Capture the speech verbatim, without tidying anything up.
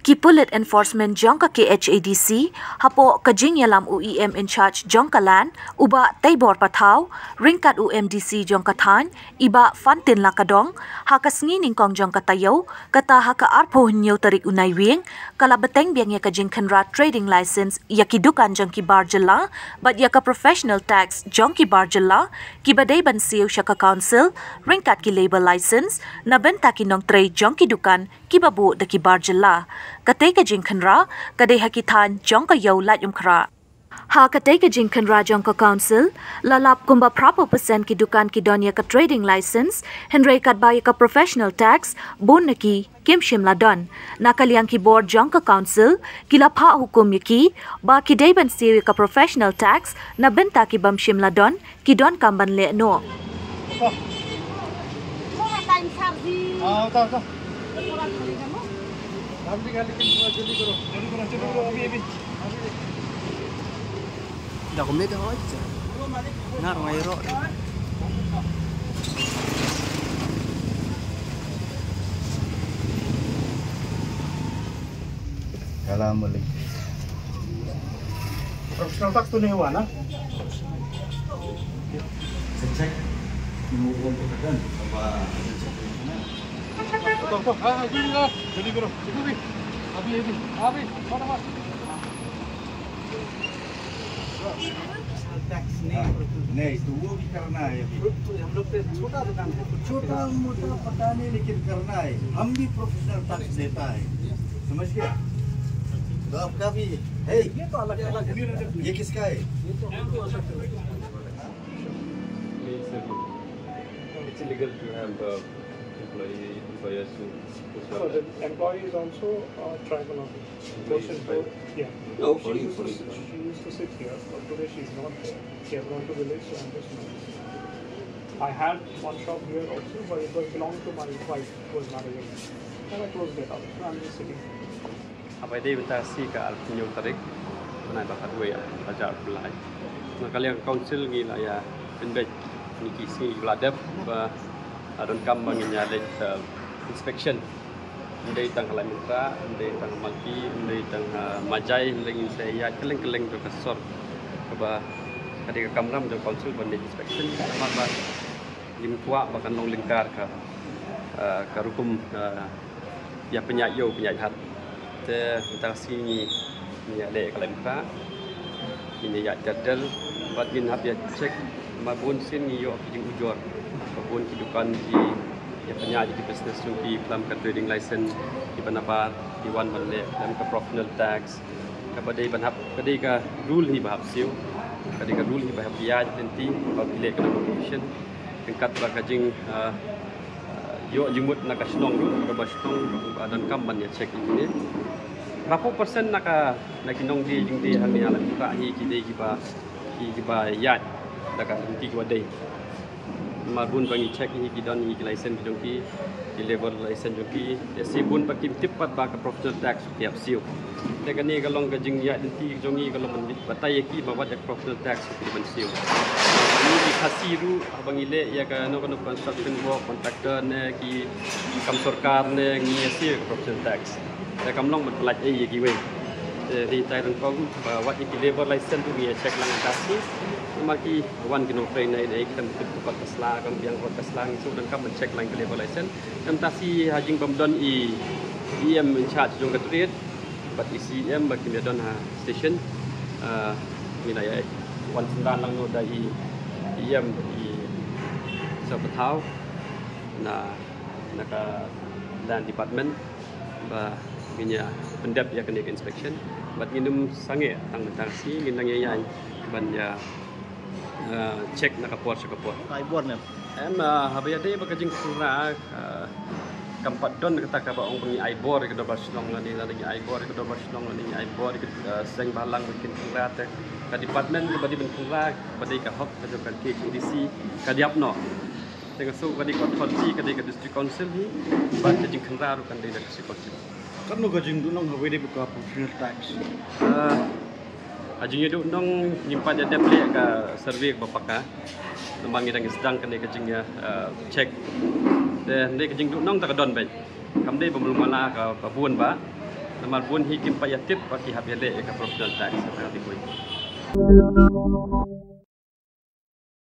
Ki pulit enforcement jong ka K H A D C hapoh ka jingïalam u E M in charge jong ka Land, u Bah Teibor Pathaw, ryngkat u M D C jong ka thaiñ, i Bah Fantin Lakadong, ha ka sngi nyngkong jong ka taïew, kata ha ka arphew hynñiew tarik u Naiwieng, ka la bteng biang ïa ka jingkhynra trading license ïa ki dukan jong ki bar jylla bad ïa ka professional tax jong ki bar jylla kiba dei ban siew sha ka council, ryngkat ki labour license na bynta ki nongtrei jong ki dukan kiba buh da ki bar jylla. Katei ka jingkhynra ka dei ha ki thaiñ jong ka Ïew Laitumkhrah. Ha katei ka jingkhynra jong ka council, la lap kumba phraphew percent ki dukan ki don ïa ka trading license, hynrei katba ïa ka professional tax bun na ki kim shym la don. Na ka liang ki bor jong ka council, ki la phah hukum ïa ki ba ki dei ban siew ïa ka professional tax na bynta ki bym shym la don, ki donkam ban leh noh. Kalam balik. Professional tax तो नहीं हुआ ना? Check. तो, तो, हाँ, हाँ, जल्दी करो, जल्दी करो, जल्दी। अभी, अभी, अभी, फटाफट। टैक्स नहीं, नहीं, तो वो भी करना है अभी। हम लोग पे छोटा दुकान है, छोटा मोटा पता नहीं, लेकिन करना है। हम भी प्रोफेशनल टैक्स देता है, समझ गया? तो आपका भी है। ये तो अलग, अलग है। ये किसका है? ये तो हम तो अलग है। It's illegal to have uh, employee, employers who, who No, the employee is also uh, tribal only. Employee is tribal. Yeah. No, she used to sit, she used to sit here, but today she's not there. She has gone to village, so I'm just managing. I had one shop here also, but it was belonged to my wife who was managing it. And I closed it up. So I'm just sitting. Haba dei mynta ka sngi ka arphew hynñiew tarik, bnai ba khatwei, ba hajar arphew lai. Na ka liang council ngi la ïa pynbeit ngi ki sngi ba la dep ba la donkam ba ngin ïa leit inspection. Ym dei tang ha Laitumkhrah, ym dei tang ha Malki, ym dei tang ha Majai, ym dei, ngin sa ïa kylleng kylleng jong ka sor. Kaba ka dei ka kamram jong council ban leit inspection. Namar ba ngim kwah ba kan long lyngkar ka, ka rukom ïa pynïaid ïew pynïaid hat. Te mynta ka sngi ngi ïa leh ka Laitumkhrah, ngin ïa ïaid ter ter bad ngin hap ïa check. Namar bun sien ngi ïoh ki jingujor ba bun ki dukan ki ïa pynïaid ki business jong ki khlem ka trading license, kiba nabar ki wan ban leh khlem ka professional tax. Kaba dei ban hap, ka dei ka rule hi ba hap siew, ka dei ka rule hi ba hap ïaid lynti ba ki leh ka notification. Ryngkat bad ka jing ïoh jingmut na ka shnong ruh, kaba shnong ruh ba donkam ban ïa check ïa kine. Phraphew percent na ka, na ki nongdie jingdie hangne ha Laitumkhrah hi ki dei kiba, ki kiba ïaid da ka lynti kiba dei. Namar bun ba ngi check hi ki don hi ki license jong ki, ki labour license jong ki. Te shi bun ba kim tip pat ba ka professional tax ki hap siew. Te kane ka long ka jingïaid lynti jong ngi, ka long ban batai ïa ki ba wat ïa ka professional tax ki ban siew. Ngi ki Khasi ruh, haba ngi leh ïa kano kano construction work, contractor ne ki kam sorkar ne, ngi ïa siew ïa ka professional tax. Te kam long ban pyllait ei ïa kiwei. Te dei tai ryngkong ba wat ïa ki labour license ruh ngi ïa check lang mynta shi. Namar ki wan ki nongtrei na ei ei, khlem tip ka kot ka sla, khlem biang kot ka sla, ngi shu donkam ban check lang ka labour license. Te mynta shi ha jingbym don i E M in charge jong ka trade bad i C E M ba kim ïa don ha station, ngi la ïa wan synran lang noh da i E M, i Sir Pathaw, na, na ka Land Department ba ngin ïa pyndep ïa kane ka inspection. Bad ngin ym sangeh tang mynta shi, ngin nang ïa ïaid ban ïa check na ka por sha ka por. Ai bor ne. Em, haba ïadei bad ka jingkhynra, kam pat don kata kaba ong ba ngi ai bor ïa ka dorbar shnong lane, lane ngi ai bor ïa ka dorbar shnong lane ngi ai bor ïa ka seng bhalang ba kin khynra. Te ka department kaba dei ban khynra kaba dei ka hok ka jong ka K H A D C ka dei ap noh. Te nga sngew ka dei ka authority ka dei ka district council hi, bad ka jingkhynra ruh kan dei da ka district council. Katno ka jingduhnong haba ïadei bad ka professional tax? Ha jingïaduhnong ngim pat ïa dep leh ka survey kaba paka. Namar ngi dang sdang kane ka jingïa check. Te hynrei ka jingduhnong ta ka don beit. Kam dei ba mlum mala ka ba bun ba. Namar bun hi kim pat ïa tip ba ki hap ïaleh ïa ka professional tax ka ti kui.